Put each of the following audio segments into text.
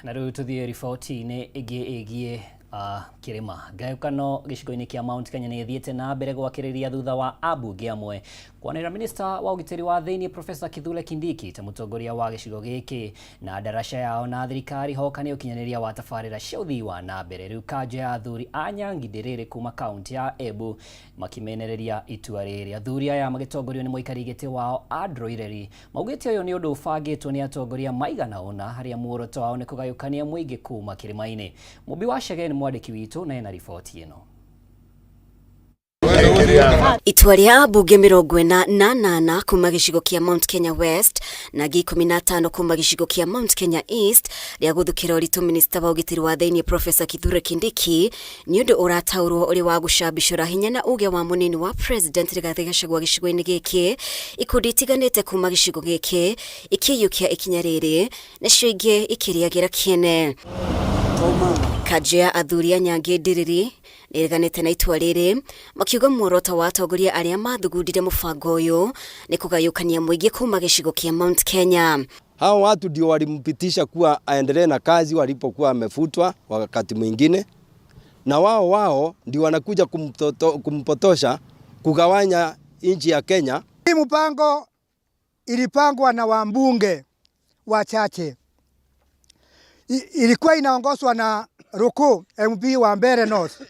Na rĩu tũthiĩ riboti-inĩ ĩngĩ ĩgiĩ kĩrĩma. Ngayũkano gĩcigo-inĩ kĩa Mount Kenya nĩ ĩthiĩte na mbere gwakĩrĩria thutha wa ambunge amwe kwanĩrĩra minista wa ũgitĩri wa thĩinĩ Professor Kithure Kindiki ta mũtongoria wa gĩcigo gĩkĩ na ndaraca yao na thirikari hoka nĩ ũkinyanĩria wa tabarĩra cia ũthii wa na mbere. Rĩu kanjũ ya athuri a Nyangi Ndĩrĩrĩ kuma kaunti ya Embu makĩmenereria itua rĩrĩ. Athuri aya magĩtongorio nĩ mũikari gĩtĩ wao Andrew Ireri maugĩte ũyũ nĩ ũndũ ũbangĩtwo nĩ atongoria maigana ũna harĩa muoroto wao nĩ kũgayũkania mũingĩ kuma kĩrĩma-inĩ. Mũmbi wa Chege nĩ mwandĩki witũ na ena riboti ĩno. Itua rĩa ambunge 48 kuma gĩcigo kĩa Mount Kenya West na angĩ 15 kuma gĩcigo kĩa Mount Kenya East rĩa gũthukĩra ũritũ minista wa ũgitĩri wa thĩinĩ Professor Kithure Kindiki nĩ ũndũ ũrataũrwo ũrĩ wa gũcambicũra hinya na uge wa mũnini wa President Rigathĩ Gachagua gĩcigo-inĩ gĩkĩ. Ikundi itiganĩte kuma gĩcigo gĩkĩ ikĩiyũkia ikinya rĩrĩ, nacio ingĩ ikĩrĩagĩra kĩene. Kanjũ ya athuri a Nyangi Ndiriri nĩĩreganĩte na itua rĩrĩ, makiuga muoroto wa atongoria arĩa mathugundire mũbango ũyũ nĩ kũgayũkania mũingĩ kuma gĩcigo kĩa Mount Kenya. Hao watu ndio walimpitisha kuwa aendelee na kazi walipokuwa amefutwa wakati mwingine, na wao wao ndio wanakuja kumpotosha kugawanya nchi ya Kenya. Hii mpango ilipangwa na wambunge wachache, ilikuwa inaongozwa na Ruku MP wa Mbeere North.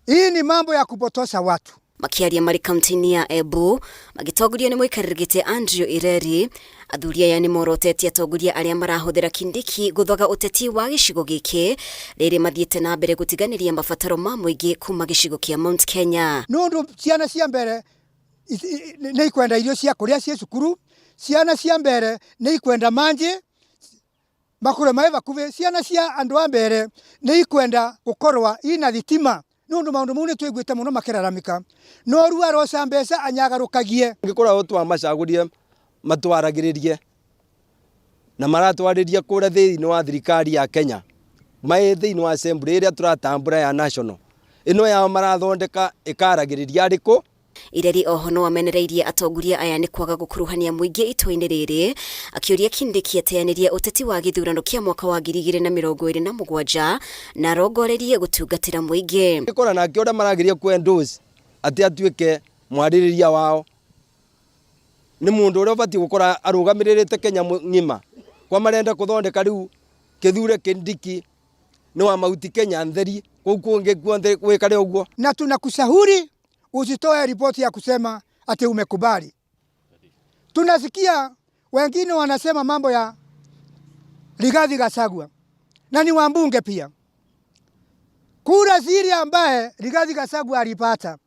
Hii ni mambo ya kupotosha watu. Makiaria marĩ kaunti-inĩ ya Embu magĩtongorio nĩ mũikarĩri gĩtĩ Andrew Ireri, athuri aya nĩ morotetie atongoria arĩa marahũthĩra Kindiki gũthoga ũteti wa gĩcigo gĩkĩ rĩrĩ mathiĩte na mbere gũtiganĩria mabataro ma mũingĩ kuma gĩcigo kĩa Mount Kenya. Nundu ciana cia mbere nĩ ikwenda irio cia kũrĩa ciĩ cukuru, ciana cia mbere nĩ ikwenda manji makũrĩ mai bakubĩ, ciana cia andũ a mbere nĩ ikwenda gũkorwa ina thitima nundu maundu mau nĩ twĩguĩte mũno makĩraramika no rĩu aroca mbeca anyagarũkagie. Ngĩkorwo twamacagũrie matwaragĩrĩrie na maratwarĩria kũrĩa thĩinĩ wa thirikari ya Kenya mai thĩinĩ wa assembly ĩrĩa tũratambũra ya national ĩno yao marathondeka ĩkaragĩrĩria arĩkũ. Ireri oho no amenereirie atongoria aya nĩ kwaga gũkuruhania mũingĩ itua-inĩ rĩrĩ, akĩũria Kindiki ateanĩrie ũteti wa gĩthurano kĩa mwaka wa 2027 na arongorerie gũtungatĩra mũingĩ. Gĩkora nake ũrĩa marageria ku endorse atĩ atuĩke mwarĩrĩria wao nĩ mũndũ ũrĩa ũbatiĩ gũkorwo arũgamĩrĩrĩte Kenya ng'ima kwa marenda kũthondeka rĩu Kithure Kindiki nĩ wa Mount Kenya ntheri kũu kũngĩ kuothe gwĩkare ũguo. Na tunakushauri usitoe ripoti ya kusema ati umekubali. Tunasikia wengine wanasema mambo ya Rigathi Gachagua na ni wambunge pia. Kura zile ambaye Rigathi Gachagua alipata,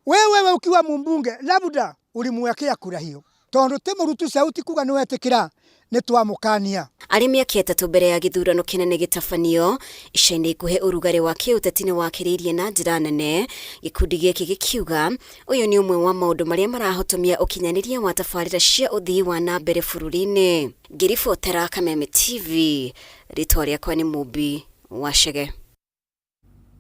wewe ukiwa mbunge labda ulimwekea kura hiyo, tondu ti murutu sauti kuga ni wetikira ni twamukania. Arĩ mĩaka 3 mbere ya gĩthurano kĩnene gĩtabanio ica-inĩ ikuhĩ, ũrugarĩ wa kĩũteti nĩ wakĩrĩirie na njĩra nene, gĩkundi gĩkĩ gĩkiuga ũyũ nĩ ũmwe wa maũndũ marĩa marahotomia ũkinyanĩria wa tabarĩra cia ũthii wa na mbere bũrũri-inĩ. Ngĩribotera Kameme TV, rĩtwa rĩakwa nĩ Mũmbi wa Chege.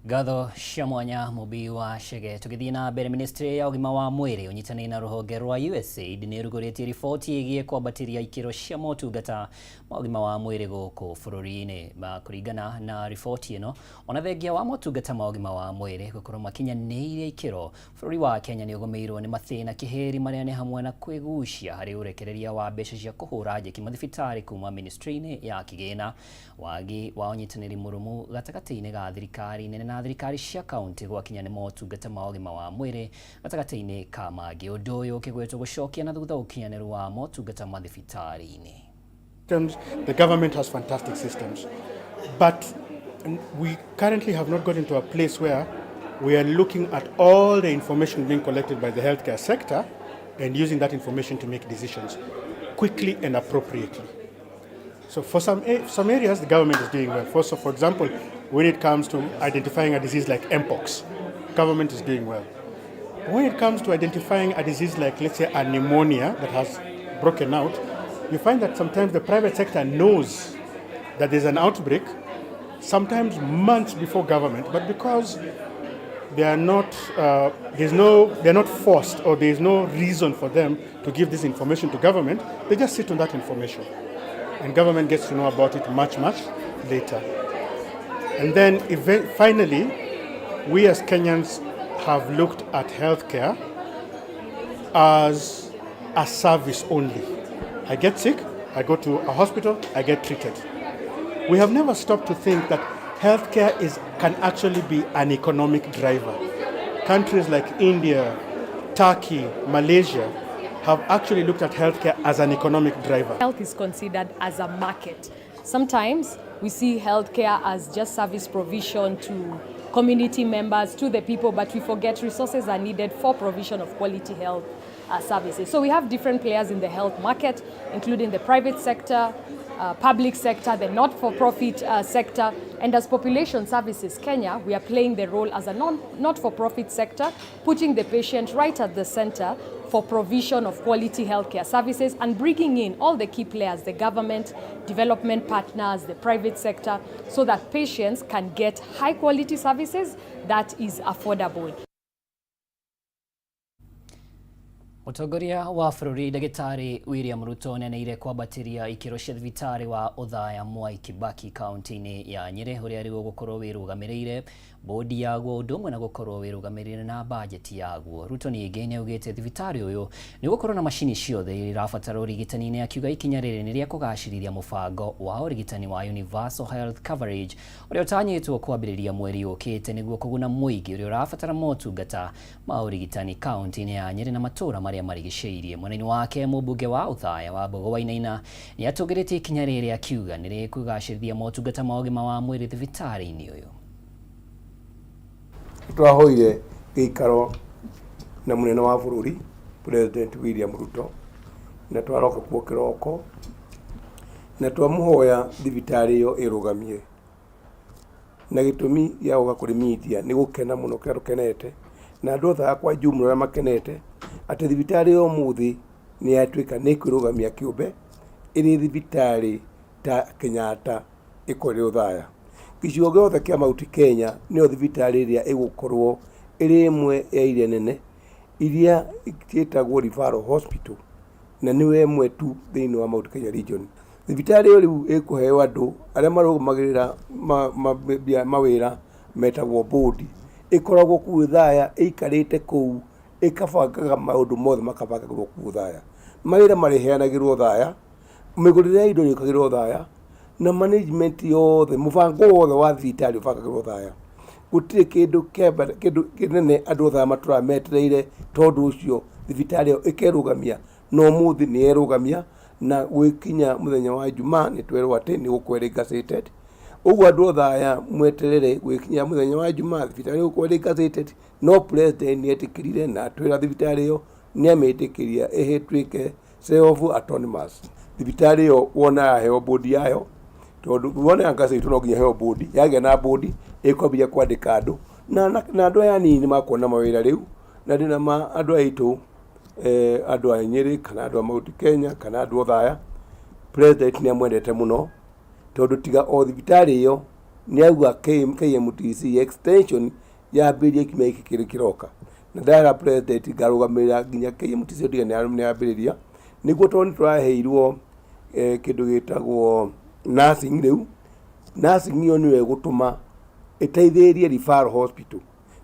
Ngatho cia mwanya Mũmbi wa Chege. Tũgĩthiĩ na mbere, ministry ya ũgima wa mwĩrĩ ũnyitanĩire na rũhonge rwa USAID nĩ ĩrugũrĩtie riboti ĩgiĩ kwambatĩria ikĩro cia motungata ma ũgima wa mwĩrĩ gũkũ bũrũri-inĩ. Kũringana na riboti ĩno, ona thengia wa motungata ma ũgima wa mwĩrĩ gũkorwo makinyanĩire ikĩro, bũrũri wa Kenya nĩ ũgũmĩirwo nĩ mathĩna kĩhĩri marĩa nĩ hamwe na kwĩgucia harĩ ũrekereria wa mbeca cia kũhũra njeki mathibitarĩ kuma ministry-inĩ ya kĩgĩna, wagi wa ũnyitanĩri mũrũmu gatagatĩ-inĩ ga thirikari nene na thirikari cia kaunti gwakinya nĩ motungata ma ũgima wa mwĩrĩ gatagatĩ-inĩ ka mangĩ, ũndũ ũyũ ũkĩgwetwo gũcokia na thutha ũkinyanĩru wa motungata mathibitarĩ-inĩ. The government has fantastic systems, but we currently have not gotten to a place where we are looking at all the information being collected by the healthcare sector and using that information to make decisions quickly and appropriately. So for some areas, the government is doing well. So for example, when it comes to identifying a disease like Mpox, government is doing well. When it comes to identifying a disease like, let's say, a pneumonia that has broken out, you find that sometimes the private sector knows that there's an outbreak, sometimes months before government, but because they are not, there's no, they're not forced or there's no reason for them to give this information to government, they just sit on that information. And government gets to know about it much, much later. And then finally, we as Kenyans have looked at healthcare as a service only. I get sick, I go to a hospital, I get treated. We have never stopped to think that healthcare can actually be an economic driver. Countries like India, Turkey, Malaysia have actually looked at healthcare as an economic driver. Health is considered as a market. Sometimes we see healthcare as just service provision to community members, to the people, but we forget resources are needed for provision of quality health services. So we have different players in the health market, including the private sector, public sector, the not-for-profit sector. And as Population Services Kenya, we are playing the role as a not-for-profit sector, putting the patient right at the center for provision of quality healthcare services and bringing in all the key players, the government, development partners, the private sector, so that patients can get high quality services that is affordable. Mũtongoria wa bũrũri Ndagĩtarĩ William Ruto nĩaneire kwambatĩria ikĩro cia thibitarĩ wa Othaya Mwai Kibaki kaunti-inĩ ya Nyĩrĩ ũrĩa rĩu ũgũkorwo wĩrũgamĩrĩire bodi yaguo ũndũ ũmwe na gũkorwo wĩrũgamĩrĩire na bajeti yaguo. Ruto ningĩ nĩaugĩte thibitarĩ ũyũ nĩ ũgũkorwo na macini ciothe iria irabatara ũrigitani-inĩ, akiuga ikinya rĩrĩ nĩ rĩa kũgacĩrithia mũbango wa ũrigitani wa Universal Health Coverage ũrĩa ũtanyĩtwo kwambĩrĩria mweri ũkĩte nĩguo kũguna mũingĩ ũrĩa ũrabatara motungata ma ũrigitani kaunti-inĩ ya Nyĩrĩ na matũũra marĩa marigicĩirie. Mwena-inĩ wake mũmbunge wa Othaya Wambogo Wainaina nĩatũgĩrĩtie ikinya rĩrĩ akiuga nĩ rĩkũgacĩrithia motungata ma ũgima wa mwĩrĩ thibitarĩ-inĩ ũyũ. Twahoire gĩikaro na mũnene wa bũrũri President William Ruto na twaroka kuo kĩroko na twamũhoya thibitarĩ ĩyo ĩrũgamie, na gĩtũmi gĩa gũka kũrĩ media nĩ gũkena mũno kĩrĩa tũkenete na andũ othe akwa jumla arĩa makenete atĩ thibitarĩ ĩyo ũmũthĩ nĩ yatuĩka nĩ ĩkwĩrũgamia kĩũmbe ĩrĩ thibitarĩ ta Kenyatta ĩkorwo ĩrĩ Othaya. Gĩcigo gĩothe kĩa Mount Kenya nĩyo thibitarĩ ĩrĩa ĩgũkorwo ĩrĩ ĩmwe ya iria nene iria ciĩtagwo referral hospital, na nĩyo ĩmwe tu thĩinĩ wa Mount Kenya region. Thibitarĩ ĩyo rĩu ĩkũheo andũ arĩa marũgamagĩrĩra mawĩra metagwo board, ĩkoragwo kũu Othaya ĩikarĩte kũu ĩkabangaga maũndũ mothe makabangagĩrwo kũu Othaya. Mawĩra marĩheanagĩrwo Othaya, mĩgũrĩre ya indo ĩkagĩrwo Othaya, na management yothe mũbango wothe wa thibitarĩ ũbangagĩrwo Othaya. Gũtirĩ kĩndũ kĩndũ kĩnene andũ Othaya matũraga metereire, tondũ ũcio thibitarĩ ĩyo ĩkerũgamia na ũmũthĩ nĩ yerũgamia, na gwĩkinya mũthenya wa Jumaa nĩ twerwo atĩ nĩ gũkorwo ĩrĩ gazetted. Ũguo andũ Othaya mweterere gwĩkinya mũthenya wa Jumaa thibitarĩ ĩgũkorwo ĩrĩ gazetted, no president nĩ etĩkĩrire na atwĩra thibitarĩ ĩyo nĩ amĩtĩkĩria ĩhĩtuĩke self autonomous. Thibitarĩ ĩyo wona yaheo bodi yayo, tondũ wona ya gazetwo no nginya heo bodi, yagĩa na bodi ĩkwambia kwandĩka andũ na andũ aya anini nĩmakuona mawĩra rĩu, na ndĩna ma andũ aitũ andũ a Nyĩrĩ kana andũ a Mount Kenya kana andũ Othaya, president nĩ amwendete mũno tondũ tiga o thibitarĩ ĩyo nĩ auga KMTC extension yambĩrĩrie kiumia gĩkĩ kĩrĩ kĩroka, na ndara president ngarũgamĩrĩra nginya KMTC ndiga nĩ yambĩrĩria, nĩguo tondũ nĩ tũraheirwo kĩndũ gĩtagwo nursing rĩu. Nursing ĩyo nĩyo ĩgũtũma ĩteithĩrĩrie referral hospital,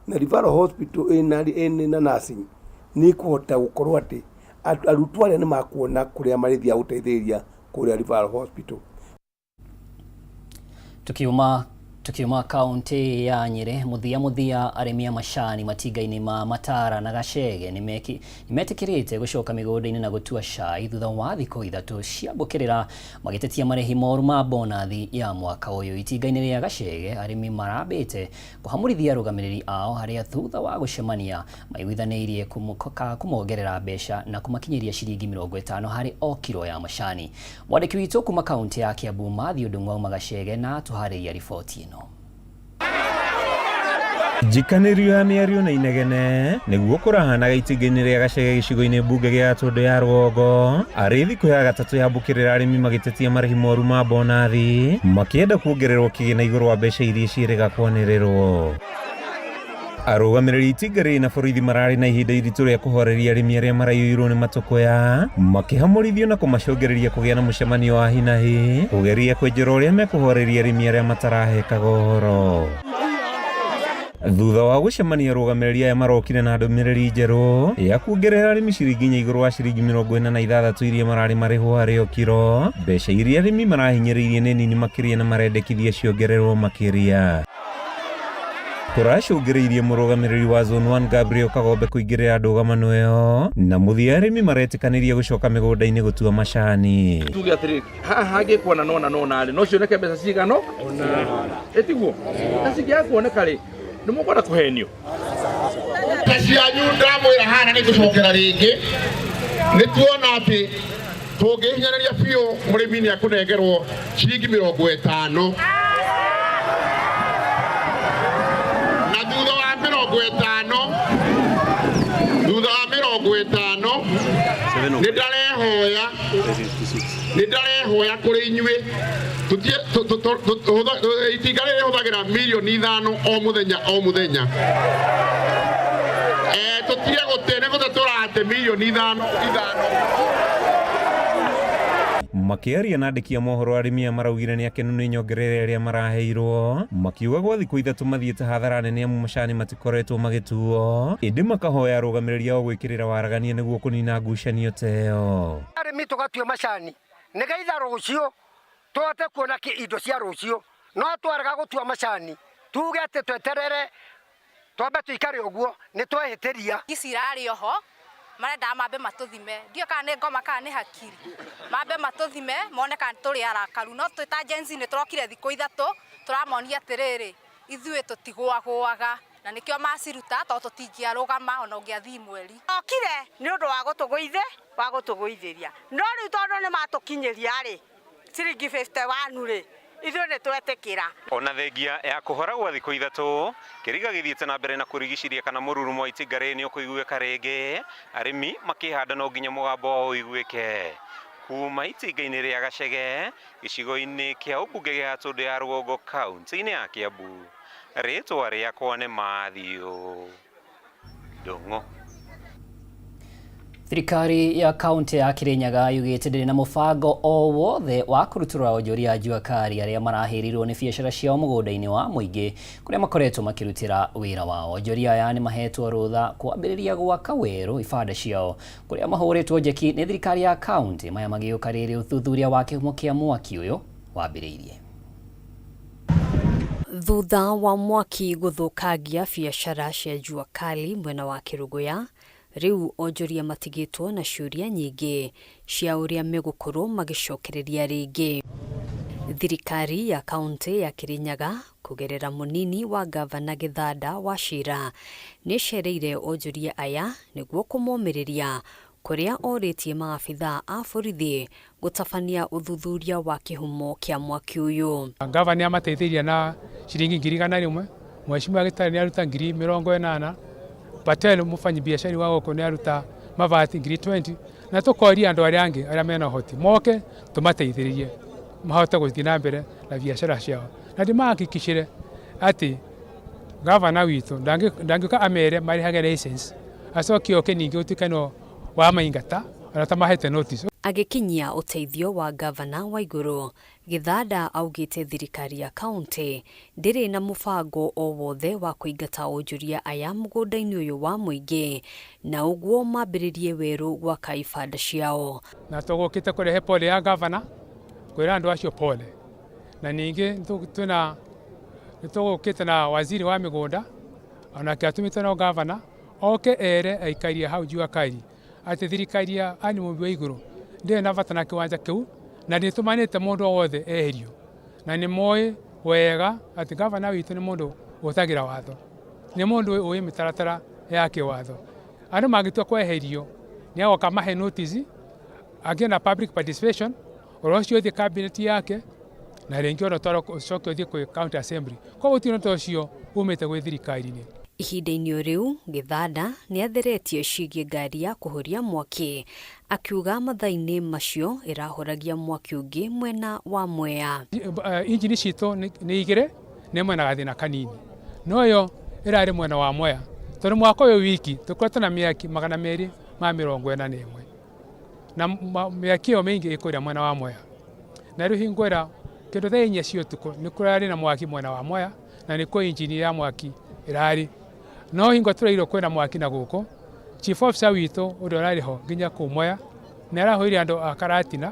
na referral hospital ĩna nursing nĩ ĩkũhota gũkorwo atĩ arutwo arĩa nĩ makuona kũrĩa marĩthiaga gũteithĩrĩria kũrĩa referral hospital. Tukiuma kaunti ya Nyĩrĩ, mũthia arĩmi a macani matinga-inĩ ma Matara na Gachege nĩmetĩkĩrĩte gũcoka mĩgũnda-inĩ na gũtua cai thutha wa thikũ ithatũ cia mbũkĩrĩra magĩtetia marĩhi moru ma bonathi ya mwaka ũyũ. Itinga-inĩ rĩa Gachege arĩmi marambĩte kũhamũrithia arũgamĩrĩri ao harĩa thutha wa gũcemania maiguithanĩirie kũmongerera mbeca na kũmakinyĩria ciringi 50 harĩ o kiro ya macani. Mwandĩki witũ kuma kaunti ya Kiambu Matthew Ndung'u auma Gachege na atũharĩria riboti ĩno. Njikanĩrio ya mĩario na inegene nĩguo kũrahanaga itinga-inĩ rĩa Gachege gĩcigo-inĩ mbunge gĩa Gatũndũ ya Rũgongo arĩ thikũ ya gatatũ ya mbũkĩrĩra arĩmi magĩtetia marĩhi moru ma bonathi makĩenda kuongererwo kĩgĩna igũrũ wa mbeca iria ciĩrĩga kwanĩrĩrwo. Arũgamĩrĩri itinga rĩrĩ na borithi mararĩ na ihinda iritũ rĩa kũhoreria arĩmi arĩa maraiyũirwo nĩ matũkũya, makĩhamũrithio na kũmacũngĩrĩria kũgĩa na mũcemanio wa hinahi kũgeria kwenjera ũrĩa mekũhoreria arĩmi arĩa matarahekaga ũhoro. Thutha wa gũcemania, arũgamĩrĩri aya marokire na ndũmĩrĩri njerũ ya kuongerera arĩmi ciringi inya igũrũ wa ciringi 46 iria mararĩ marĩhwo harĩ o kiro. Mbeca iria arĩmi marahinyĩrĩirie nĩ nini makĩria na marendekithia ciongererwo makĩria. Kũracũngĩrĩirie mũrũgamĩrĩri wa Zone 1 Gabriel Kagombe kũingĩrĩra ndũgamano ĩyo, na mũthia arĩmi maretĩkanĩria gũcoka mĩgũnda-inĩ gũtua macani. Tuge atĩrĩ, haha hangĩkuona nona nona rĩ, no cioneke mbeca cigano ĩtiguo, na cingĩaga kuoneka rĩ, nĩ mũkwenda kũhenio. Ta cianyu ndamwĩra haha na nĩ ngũcokera rĩngĩ, nĩ tuona atĩ tũngĩhinyĩrĩria biũ mũrĩmi nĩ akũnengerwo ciringi 50, na thutha wa 50, thutha wa 50, nĩ ndarehoya, nĩ ndarehoya kũrĩ inyuĩ, itinga rĩrĩ rĩhũthagĩra mirioni 5 o mũthenya o mũthenya, tũtige gũte nĩ gũte tũrate mirioni 5 5. Makĩaria na andĩki a mohoro, arĩmi aya maraugire nĩ akenu nĩ nyongerera ĩrĩa maraheirwo, makiuga gwa thikũ 3 mathiĩte hathara nene amu macani matikoretwo magĩtuo, ĩndĩ makahoya arũgamĩrĩri ao gwĩkĩrĩra waragania nĩguo kũnina ngucanio ta ĩyo. Arĩmi tũgatua macani nĩgetha rũciũ tũhote kuona indo cia rũciũ, no twarega gũtua macani tuge atĩ tweterere twambe tũikare ũguo nĩ twehĩtĩria. Ici irarĩ oho marendaga mambe matũthime, ndiũĩ kana nĩ ngoma kana nĩ hakiri, mambe matũthime mone kana tũrĩ arakaru, no twĩ ta Gen Z nĩ tũrokire thikũ 3 tũramonia atĩrĩrĩ, ithuĩ tũtigũagũaga, na nĩkĩo maciruta tondũ tũtingĩarũgama ona ũngĩathiĩ mweri. Okire nĩ ũndũ wa wa gũtũgũithĩria, no rĩu tondũ nĩ matũkinyĩria rĩ ciringi 51 rĩ, ithuĩ nĩ twetĩkĩra. Ona thengia ya kũhora gwa thikũ 3, kĩriga gĩthiĩte na mbere na kũrigicĩria kana mũrurumo wa itinga rĩrĩ nĩ ũkũiguĩka rĩngĩ, arĩmi makĩhanda no nginya mũgambo wao ũiguĩke. Kuma itinga-inĩ rĩa Gacege, gĩcigo-inĩ kĩa ũmbunge gĩa Gatũndũ ya Rũgongo, kaunti-inĩ ya Kiambu, rĩtwa rĩakwa nĩ Matthew Ndung'u. Thirikari ya kaunti ya Kirinyaga yugĩte ndĩrĩ na mũbango o wothe wa kũrutũrũra onjoria a jua kali arĩa marahĩrĩirwo nĩ biacara ciao mũgũnda-inĩ wa mũingĩ kũrĩa makoretwo makĩrutĩra wĩra wao. Onjoria aya nĩ mahetwo rũtha kwambĩrĩria gwaka werũ ibanda ciao kũrĩa mahũrĩtwo njeki nĩ thirikari ya kaunti. Maya magĩũka rĩrĩ ũthuthuria wa kĩhumo kĩa mwaki ũyũ wambĩrĩirie. Thutha wa mwaki gũthũkangia biacara cia jua kali mwena wa Kĩrũgũya, rĩu onjoria matigĩtwo na ciũria nyingĩ cia ũrĩa megũkorwo magĩcokereria rĩngĩ. Thirikari ya kaunti ya Kirinyaga kũgerera mũnini wa gavana Gĩthanda wa Cira nĩcereire onjoria aya nĩguo kũmomĩrĩria, kũrĩa orĩtie maabithaa a borithi gũtabania ũthuthuria wa kĩhumo kĩa mwaki ũyũ. Gavana nĩamateithĩirie na ciringi 100,000, mheshimiwa Gĩtarĩ nĩaruta 80,000, Patel mũbanyi biacara wa gũkũ nĩaruta mabati 20,000, na tũkoria andũ arĩa angĩ arĩa mena ũhoti moke tũmateithĩrĩrie mahote gũthiĩ na mbere na biacara ciao, na ndĩmahakikicĩre atĩ gavana witũ ndangĩũka amere marĩhage license acoke oke ningĩ gũtuĩke no wa maingata ona tamahete notice. Agĩkinyia ũteithio wa gavana wa igũrũ, Gĩthanda augĩte thirikari ya kaunti ndĩrĩ na mũbango o wothe wa kũingata onjoria aya mũgũnda-inĩ ũyũ wa mũingĩ, na ũguo mambĩrĩrie werũ gwaka ibanda ciao. Na tũgũkĩte kũrehe pole ya gavana kwĩra andũ acio pole, na ningĩ nĩtũgũkĩte na waziri wa mĩgũnda onake atũmĩtwo no gavana oke ere aikaria hau jua kali atĩ thirikari ya Anne Mumbi wa igũrũ ndĩrĩ na bata na kĩwanja kĩu, na ndĩtũmanĩte mũndũ o wothe eherio, na nĩ moĩ wega atĩ gavana witũ nĩ mũndũ ũhũthagĩra watho, nĩ mũndũ ũĩ mĩtaratara ya kĩwatho. Andũ mangĩtua kweherio nĩ agoka mahe notice, agĩe na public participation, ũhoro ũcio ũthiĩ cabinet yake, na rĩngĩ ona ũtwarwo ũcoke ũthiĩ kwĩ county assembly. Koguo gũtirĩ ũndũ ũcio umĩte gwĩ thirikari-inĩ. Ihinda-inĩ o rĩu, Gĩthanda nĩ atheretie ciĩgiĩ ngari ya kũhoria mwaki, akiuga mathaa-inĩ macio ĩrahoragia mwaki ũngĩ mwena wa Mwea. Injini citũ nĩ igĩrĩ, nĩ ĩmwe na gathĩna kanini, no yo Ĩrarĩ mwena wa Mwea tondũ mwaka ũyũ wiki tũkoretwo na mĩaki 241 na mĩaki ĩyo mĩingĩ ĩkũrĩa mwena wa Mwea. Na rĩu hingũra kĩndũ thaa 4 cia ũtukũ nĩ kũrarĩ na mwaki mwena wa Mwea na nĩkuo injini ya mwaki ĩrarĩ. No hingo tũrairwo kwĩna mwaki na gũkũ, chief officer witũ ũrĩa ũrarĩ ho nginya kũu Mwea nĩ arahũrire andũ a Karatina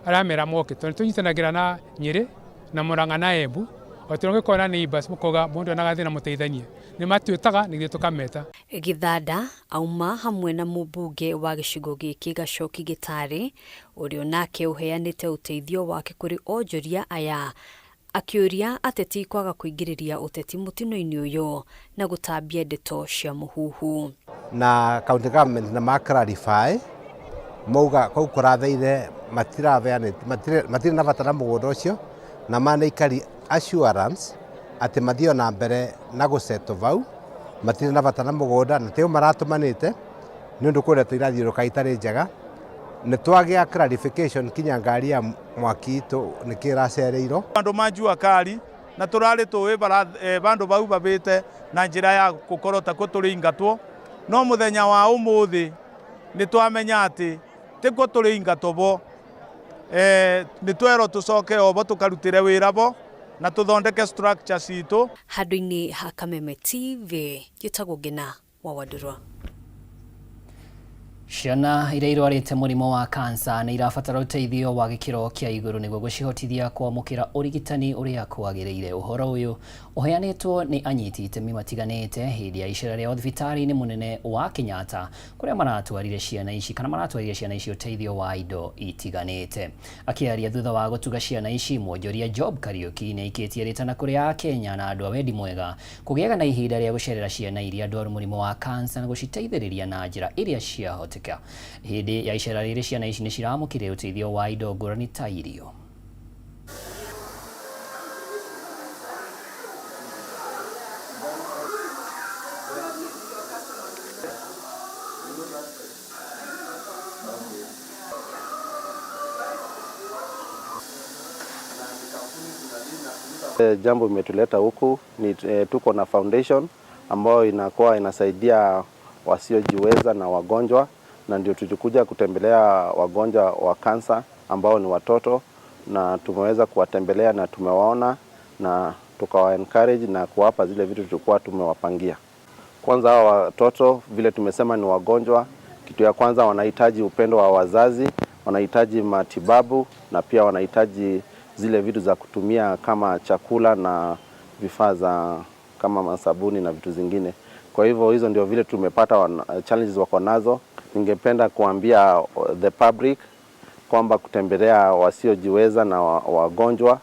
aramera moke tondũ tũnyitanagĩra na Nyĩrĩ na Murang'a na Embu o tũrĩa ũngĩkorwo na neighbors mũkauga mũndũ ena gathĩna mũteithanie nĩ matwĩtaga nĩguo tũkameta. Gĩthanda auma hamwe na mũmbunge wa gĩcigo gĩkĩ Gachoki Gĩtarĩ ũrĩa onake ũheanĩte ũteithio wake kũrĩ onjoria aya akĩũria ateti kwaga kũingĩrĩria ũteti mũtino-inĩ ũyũ na gũtambia ndeto cia mũhuhu. Na county government na ma clarify mauga kũu kũratheire matirabeanĩte matirĩ na bata na mũgũnda ũcio na maneikari assurance atĩ mathiĩ ona mbere na gũsettle vau matirĩ na bata na mũgũnda na tĩo maratũmanĩte nĩ ũndũ kũrĩa tũirathiũrũka itarĩ njega. Nĩ twagĩa clarification kinya ngari ya mwaki itũ nĩkĩ ĩracereirwo. Andũ ma Jua Kali na tũrarĩ tũĩ bandũ bau babĩte na njĩra ya gũkorwo takuo tũrĩ ingatwo, no mũthenya wa ũmũthĩ nĩ twamenya atĩ tĩkuo tũrĩ ingatwo bo, nĩ twerwo tũcoke obo tũkarutĩre wĩra bo na tũthondeke structure citũ. Handũ-inĩ ha Kameme TV gĩtagwo Ngina wa Wandũrwa. Ciana iria irwarĩte mũrimũ wa kansa nĩ irabatara ũteithio wa gĩkĩro kĩa igũrũ nĩguo gũcihotithia kwamũkĩra ũrigitani ũrĩa kwagĩrĩire. Ũhoro ũyũ ũheanĩtwo nĩ anyiti itemi matiganĩte hĩndĩ ya icera rĩao thibitarĩ-inĩ mũnene wa Kenyatta kũrĩa maratwarire ciana ici kana maratwarire ciana ici ũteithio wa indo itiganĩte. Akĩaria thutha wa gũtuga ciana ici, mwonjoria Job Kariuki nĩ aikĩtie rĩtana kũrĩ Akenya na andũ a wendi mwega kũgĩaga na ihinda rĩa gũcerera ciana iria ndwaru mũrimũ wa kansa na gũciteithĩrĩria na njĩra ĩrĩa ciahoteka. Hĩndĩ ya icera rĩrĩ ciana ici nĩ ciramũkĩrire ũteithio wa indo ngũrani ta irio. Jambo imetuleta huku ni tuko na foundation ambayo inakuwa inasaidia wasiojiweza na wagonjwa, na ndio tulikuja kutembelea wagonjwa wa kansa ambao ni watoto, na tumeweza kuwatembelea na tumewaona na tukawa encourage na kuwapa zile vitu tulikuwa tumewapangia. Kwanza hawa watoto vile tumesema ni wagonjwa, kitu ya kwanza wanahitaji upendo wa wazazi, wanahitaji matibabu na pia wanahitaji zile vitu za kutumia kama chakula na vifaa za kama masabuni na vitu zingine. Kwa hivyo hizo ndio vile tumepata challenges wako nazo. Ningependa kuambia the public kwamba kutembelea wasiojiweza na wagonjwa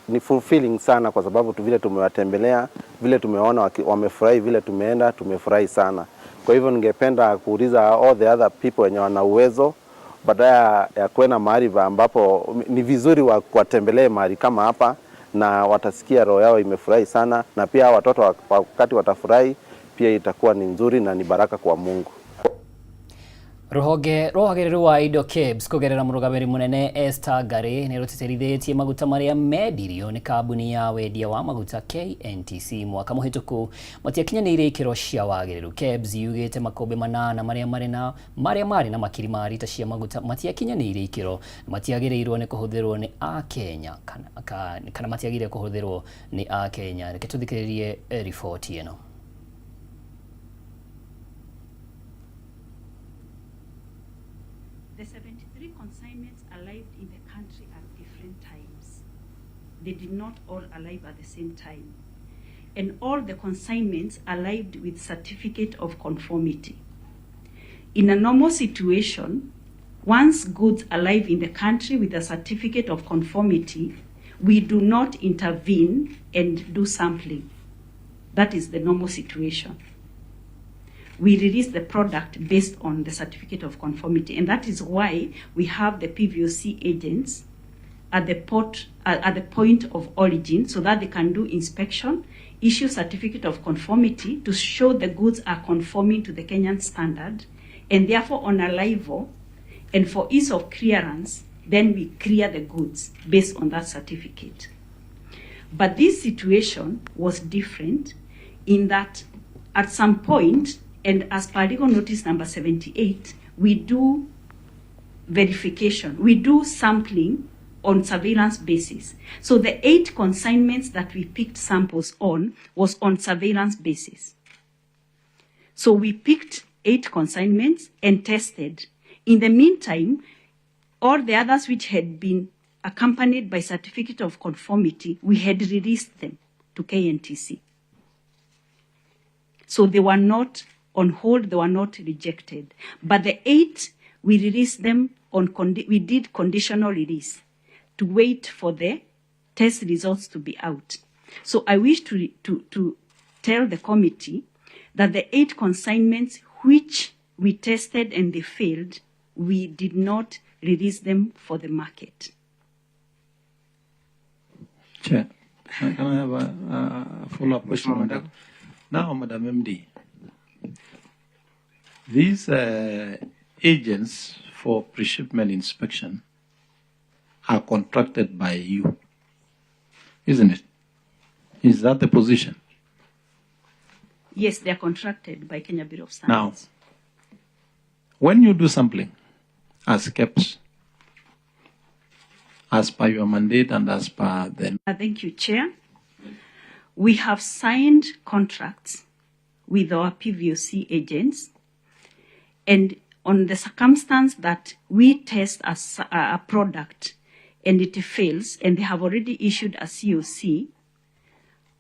ni fulfilling sana, kwa sababu vile tumewatembelea, vile tumeona wamefurahi, vile tumeenda tumefurahi sana. Kwa hivyo ningependa kuuliza all the other people wenye wana uwezo, badala ya kwenda mahali ambapo ni vizuri watembelee mahali kama hapa, na watasikia roho yao imefurahi sana, na pia watoto wakati watafurahi pia itakuwa ni nzuri na ni baraka kwa Mungu. Ruhonge rwa wagĩrĩru wa indo KEBS kũgerera mũrũgamĩrĩri mũnene Esther Ngari nĩ rũtĩtĩrithĩtie maguta marĩa mendirio nĩ kambuni ya wendia wa maguta KNTC mwaka mũhĩtũku matiakinyanĩirie ikĩro cia wagĩrĩru. KEBS yugĩte makũmbĩ 8 marĩa marĩ na makiri ma rita cia maguta matiakinyanĩirie ikĩro na matiagĩrĩirwo nĩ kũhũthĩrwo nĩ Akenya kana matiagĩrĩire kũhũthĩrwo nĩ Akenya. Reke tũthikĩrĩrie riboti ĩno. The 73 consignments arrived in the country at different times. They did not all arrive at the same time. And all the consignments arrived with certificate of conformity. In a normal situation, once goods arrive in the country with a certificate of conformity, we do not intervene and do sampling. That is the normal situation. We release the product based on the certificate of conformity, and that is why we have the PVOC agents at the port, at the point of origin, so that they can do inspection, issue certificate of conformity to show the goods are conforming to the Kenyan standard, and therefore on arrival and for ease of clearance, then we clear the goods based on that certificate. But this situation was different in that at some point, and as per legal notice number 78, we do verification, we do sampling on surveillance basis. So the 8 consignments that we picked samples on was on surveillance basis. So we picked 8 consignments and tested. In the meantime, all the others which had been accompanied by certificate of conformity, we had released them to KNTC. So they were not on hold, they were not rejected. But the 8, we released them on, we did conditional release to wait for the test results to be out. So I wish to tell the committee that the 8 consignments which we tested and they failed, we did not release them for the market. Chair, can I have a follow-up question on that? Now, Madam MD, these agents for pre-shipment inspection are contracted by you, isn't it? Is that the position? Yes, they are contracted by Kenya Bureau of Standards. Now, when you do sampling as KEBS, as per your mandate and as per the... Thank you, Chair. We have signed contracts with our PVOC agents, and on the circumstance that we test a product and it fails, and they have already issued a COC,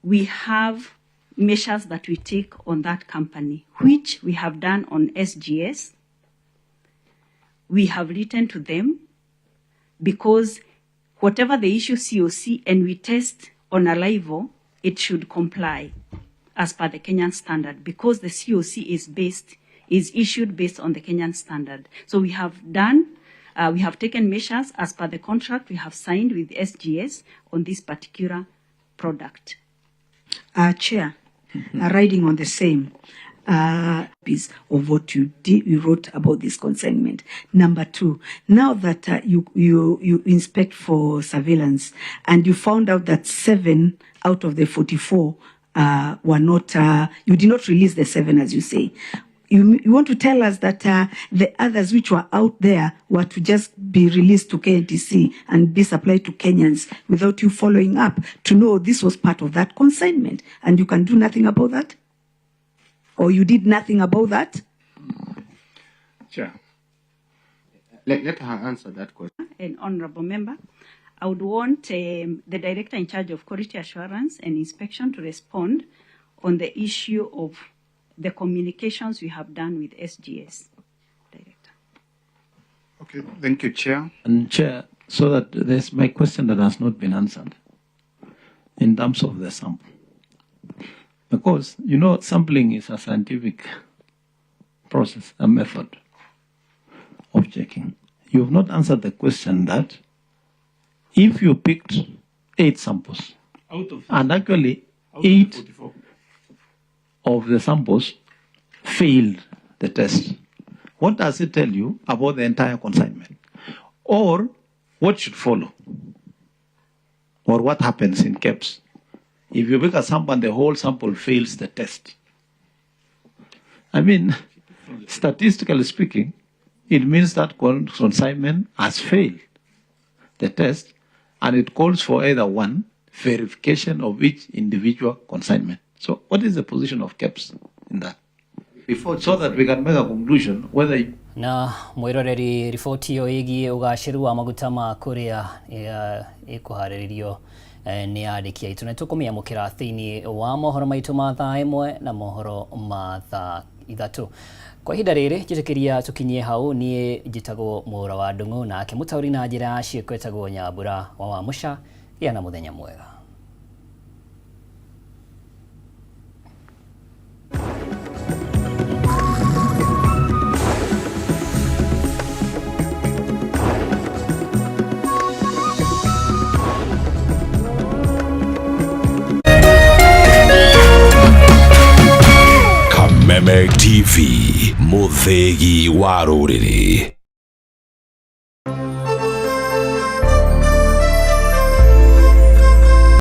we have measures that we take on that company, which we have done on SGS. We have written to them because whatever they issue COC and we test on arrival, it should comply as per the Kenyan standard, because the COC is issued based on the Kenyan standard. So we have done, we have taken measures as per the contract we have signed with SGS on this particular product. Chair, riding on the same piece of what you did, you wrote about this consignment. Number 2, now that you inspect for surveillance and you found out that 7 out of the 44 were not, you did not release the 7, as you say. You want to tell us that the others which were out there were to just be released to KNTC and be supplied to Kenyans without you following up to know this was part of that consignment, and you can do nothing about that? Or you did nothing about that? Chair, let her answer that question. An honorable member, I would want the director in charge of quality assurance and inspection to respond on the issue of the communications we have done with SGS. Director. Okay, thank you, Chair. And Chair, so that there's my question that has not been answered in terms of the sample. Because, you know, sampling is a scientific process, a method of checking. You have not answered the question that if you picked 8 samples, out of, and actually out 8 of of the samples failed the test, what does it tell you about the entire consignment? Or what should follow? Or what happens in KEBS? If you pick a sample and the whole sample fails the test. I mean, statistically speaking, it means that consignment has failed the test, and it calls for either one, verification of each individual consignment. So what is the position of KEBS in that? Before, so that we can make a conclusion whether... Na mwiroreri riboti iyo igie ugaciru wa maguta ma kuria ikuhariririo ni andĩki aitũ na tũkũmĩamũkĩra thĩinĩ wa mohoro maitũ ma thaa 1 na mohoro ma thaa 3. Kwa ihinda rĩrĩ njĩtĩkĩria tũkinyie hau. Niĩ njĩtagwo Mũra wa Ndung'u, nake mũtaũri na njĩra ya ciĩko etagwo Nyambura wa Wamũca. Gĩa na mũthenya mwega. Kameme TV, muthegi wa rũrĩrĩ.